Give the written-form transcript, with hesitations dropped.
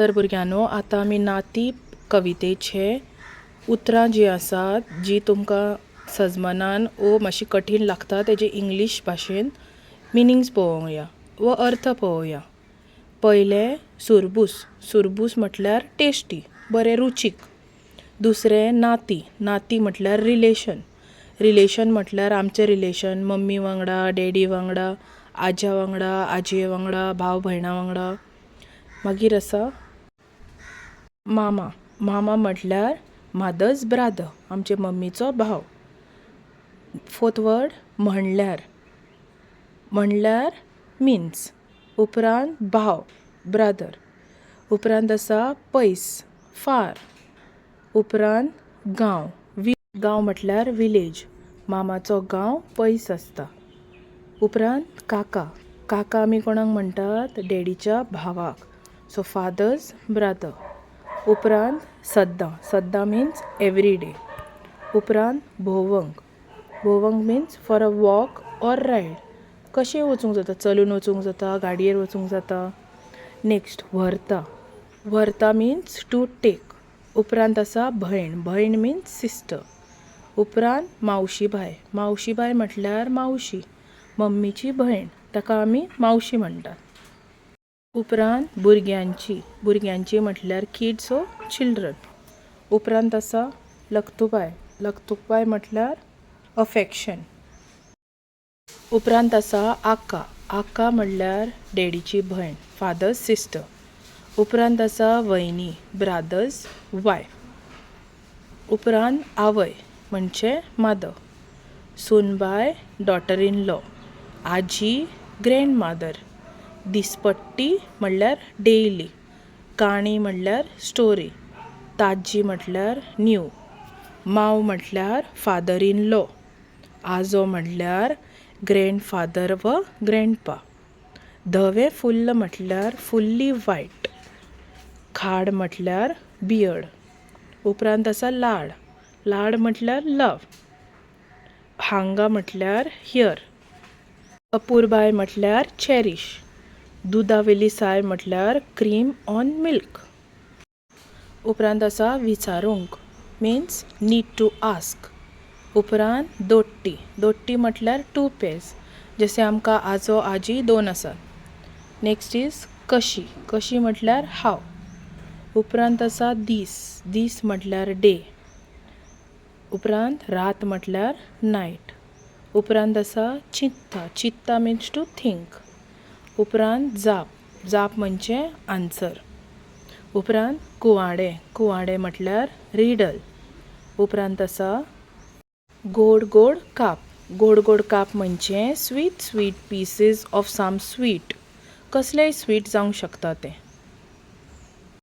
तर भुरग्यांनो, आतां आमी नाती कवितेचे उतरां जीं आसात, जीं तुमकां सजमनान ओ मातशी कठीण लागता, तेजे इंग्लीश भाशेन मिनींग्स पळोवया वो अर्थ पळोवया. पयलें सुरबूस. सुरबूस म्हटल्यार टेस्टी, बरें रुचीक. दुसरें नाती. नाती म्हटल्यार रिलेशन. रिलेशन म्हटल्यार आमचें रिलेशन मम्मी वांगडा, डॅडी वांगडा, आज्या वांगडा, आजये वांगडा, भाव भयणा वांगडा. मागीर आसा मामा. मामा म्हटल्यार मदर्स ब्रादर, आमचे मम्मीचो भाव. फोर्थ वर्ड म्हणल्यार. म्हणल्यार मिन्स. उपरांत भाव, ब्रादर. उपरांत आसा पयस, फार. उपरांत गांव. गांव म्हटल्यार विलेज. मामाचो गांव पयस आसता. उपरांत काका. काका आमी कोणाक म्हणटात? डॅडीच्या भावाक, सो फादर्स ब्रादर. उपरांत सद्दां. सद्दां मिन्स एवरी डे. उपरांत भोवंक. भोवंक means for a walk or ride. कशें वचूंक जाता, चलून वचूंक जाता, गाडयेर वचूंक जाता. नेक्स्ट व्हरता. व्हरता मिन्स टू टेक. उपरांत आसा भयण. भयण मिन्स सिस्टर. उपरांत मावशीबाय. मावशीबाय म्हटल्यार मावशी, मम्मीची भयण, ताका आमी मावशी म्हणटात. उपरांत भुरग्यांची. भुरग्यांची म्हटल्यार किड्स ओ चिल्ड्रन. उपरांत आसा लक्तुबाय. लक्तुबाय म्हटल्यार अफेक्शन. उपरांत आसा आका. आका म्हणल्यार डॅडीची भयण, फादर्स सिस्टर. उपरांत आसा वयनी, ब्रादर्स वायफ. उपरांत आवय म्हणजे मदर, सुनबाय डॉटर इन लॉ, आजी ग्रँड मदर, दिसपट्टी म्हणल्यार डेली, काणी म्हणल्यार स्टोरी, ताजी म्हटल्यार न्यू, माव म्हटल्यार फादर इन लॉ, आजो म्हटल्यार ग्रँडफादर व ग्रँडपा, धवें फुल्ल म्हटल्यार फुल्ली वायट, खाड म्हटल्यार बियर्ड. उपरांत आसा लाड. लाड म्हटल्यार लव. हांगा म्हटल्यार here. अपुरबाय म्हटल्यार चॅरीश. दुदा वयली साय म्हटल्यार क्रीम ऑन मिल्क. उपरांत आसा विचारूंक, मिन्स नीड टू आस्क. उपरांत दोट्टी. दोट्टी म्हटल्यार टू पेर्स, जशें आमकां आजो आजी दोन आसात. नेक्स्ट is कशी. कशी म्हटल्यार हाव. उपरांत आसा दीस. दीस म्हटल्यार डे. उपरांत रात म्हटल्यार नायट. उपरांत आसा चिंत्ता. चिंत्ता मिन्स टू थिंक. उपरांत जाप. जाप म्हणजे आन्सर. उपरांत कुवाडें. कुवाडें म्हटल्यार रिडल. उपरांत आसा गोड गोड काप. गोड गोड काप म्हणजे sweet sweet pieces of some sweet. कसलेंय स्वीट जावंक शकता तें.